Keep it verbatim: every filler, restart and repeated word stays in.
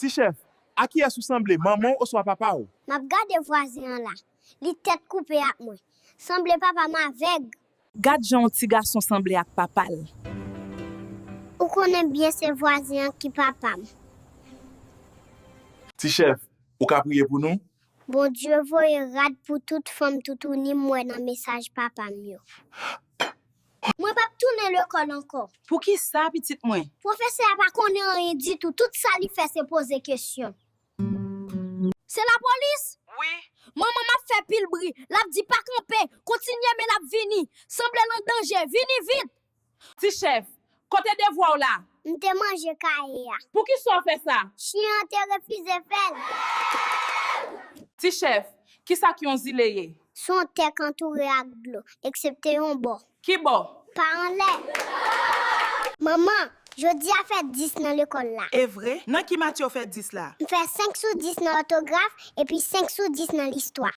Ti chèf, a kiyès ou sanble, manman w oswa papa w? M ap gade vwazen an la. Li tèt koupe ak mwen. Sanble papa m avèg. Gad jan yon ti gason sanble ak papa l. Ou konnen byen se vwazen an ki papa m. Ti chèf, ou ka priye pou nou? Bondye voye rad pou tout fanm toutouni m wè nan mesaj papa m yo. Mwen p ap tounen lekòl ankò. Poukisa, pitit mwen? Pwofesè a pa konnen anyen ditou, tout sa li fè se poze kesyon. Se lapolis? Wi. Manman m ap fè pil bri, l ap di pa kanpe, kontinye men l ap vini, sanble l an danje, vini vit! Ti chèf, kote devwa w la? M te manje kaye a. Poukisa w fè sa? Chen an te refize fè l. Ti chèf, kisa k yon zile ye? Se yon tè k antoure ak dlo, eksepte yon bò. Ki bò? Pa anlè. Manman, jodi a fè dis nan lekòl la. E vre? Nan ki matyè w fè dis la? M fè senk sou dis nan òtograf epi senk sou dis nan listwa.